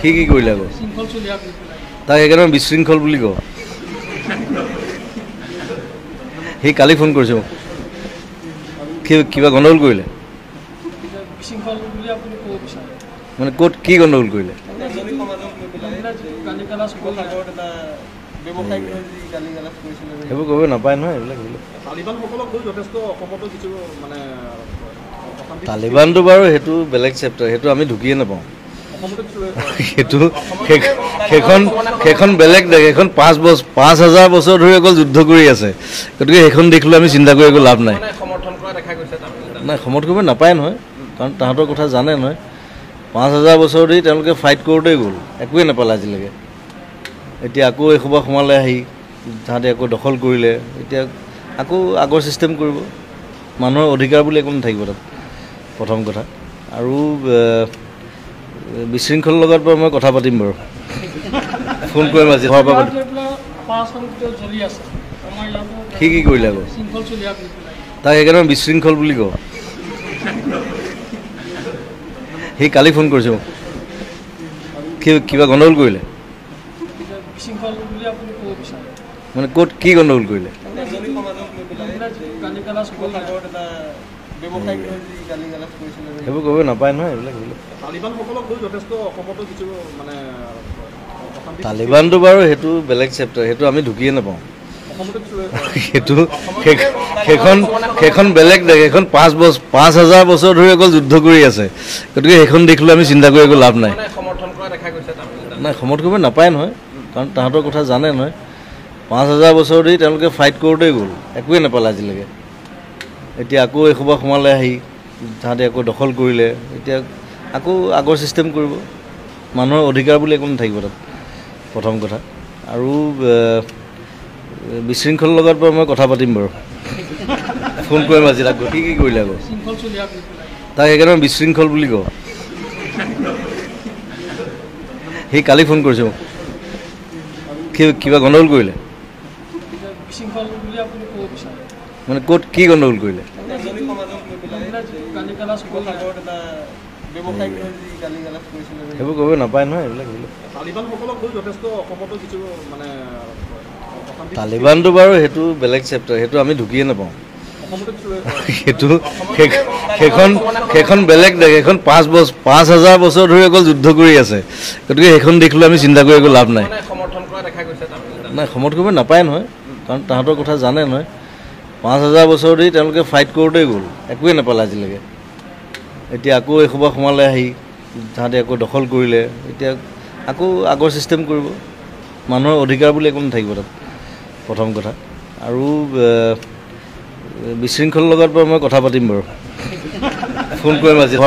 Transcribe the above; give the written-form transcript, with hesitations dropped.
সি কি কৰিলে আকৌ? তাক সেইকাৰণে বিশৃংখল বুলি কওঁ। সি কালি ফোন কৰিছে মোক, কিবা গণ্ডগোল কৰিলে। মানে ক'ত কি গণ্ডগোল কৰিলে? সেইবোৰ কৰিব নাপায় নহয় এইবিলাক। তালিবানটো বাৰু সেইটো বেলেগ চেপ্টাৰ, সেইটো আমি ঢুকিয়ে নাপাওঁ। সেইটো সেইখন বেলেগ দেশ, সেইখন 5,000 বছৰ ধৰি অকল যুদ্ধ কৰি আছে। গতিকে সেইখন দেশলৈ আমি চিন্তা কৰি একো লাভ নাই। নাই, সমৰ্থন কৰিব নাপায় নহয়, কাৰণ তাহাঁতৰ কথা জানে নহয়। 5,000 বছৰ ধৰি তেওঁলোকে ফাইট কৰোঁতেই গ'ল, একোৱেই নাপালে আজিলৈকে। এতিয়া আকৌ এসোপা সোমালে আহি, তাহাঁতে আকৌ দখল কৰিলে, এতিয়া আকৌ আগৰ ছিষ্টেম কৰিব। মানুহৰ অধিকাৰ বুলি একো নাথাকিব তাত, প্ৰথম কথা। আৰু বিশৃংখলৰ লগত বাৰু মই কথা পাতিম বাৰু, ফোন কৰিম আজি ঘৰৰ পৰা পাতিম। সি কি কৰিলে আকৌ? তাক সেইকাৰণে বিশৃংখল বুলি কওঁ। সি কালি ফোন কৰিছে মোক, কিবা গণ্ডগোল কৰিলে। মানে ক'ত কি গণ্ডগোল কৰিলে? সেইবোৰ কৰিব নাপায় নহয় এইবিলাক। তালিবানটো বাৰু সেইটো বেলেগ চেপ্টাৰ, সেইটো আমি ঢুকিয়ে নাপাওঁ। সেইটো সেইখন বেলেগ দেশ, সেইখন 5,000 বছৰ ধৰি অকল যুদ্ধ কৰি আছে। গতিকে সেইখন দেশলৈ আমি চিন্তা কৰি একো লাভ নাই। নাই, সমৰ্থন কৰিব নাপায় নহয়, কাৰণ তাহাঁতৰ কথা জানে নহয়। 5,000 বছৰ ধৰি তেওঁলোকে ফাইট কৰোঁতেই গ'ল, একোৱেই নাপালে আজিলৈকে। এতিয়া আকৌ এসোপা সোমালে আহি, তাহাঁতে আকৌ দখল কৰিলে, এতিয়া আকৌ আগৰ ছিষ্টেম কৰিব। মানুহৰ অধিকাৰ বুলি একো নাথাকিব তাত, প্ৰথম কথা। আৰু বিশৃংখলৰ লগত বাৰু মই কথা পাতিম বাৰু, ফোন কৰিম আজি। তাক সি কি কৰিলে আকৌ? তাক সেইকাৰণে বিশৃংখল বুলি কওঁ। সি কালি ফোন কৰিছে মোক, কিবা গণ্ডগোল কৰিলে। মানে ক'ত কি গণ্ডগোল কৰিলে? সেইবোৰ কৰিব নাপায় নহয় এইবিলাক। তালিবানটো বাৰু সেইটো বেলেগ চেপ্টাৰ, সেইটো আমি ঢুকিয়ে নাপাওঁ। সেইটো সেইখন বেলেগ দেশ, সেইখন 5,000 বছৰ ধৰি অকল যুদ্ধ কৰি আছে। গতিকে সেইখন দেশলৈ আমি চিন্তা কৰি একো লাভ নাই। নাই, সমৰ্থন কৰিব নাপায় নহয়, কাৰণ তাহাঁতৰ কথা জানে নহয়। 5,000 বছৰ ধৰি তেওঁলোকে ফাইট কৰোঁতেই গ'ল, একোৱেই নাপালে আজিলৈকে। এতিয়া আকৌ এসোপা সোমালে আহি, তাহাঁতে আকৌ দখল কৰিলে, এতিয়া আকৌ আগৰ ছিষ্টেম কৰিব। মানুহৰ অধিকাৰ বুলি একো নাথাকিব তাত, প্ৰথম কথা। আৰু বিশৃংখলৰ লগত বাৰু মই কথা পাতিম বাৰু, ফোন কৰিম আজি।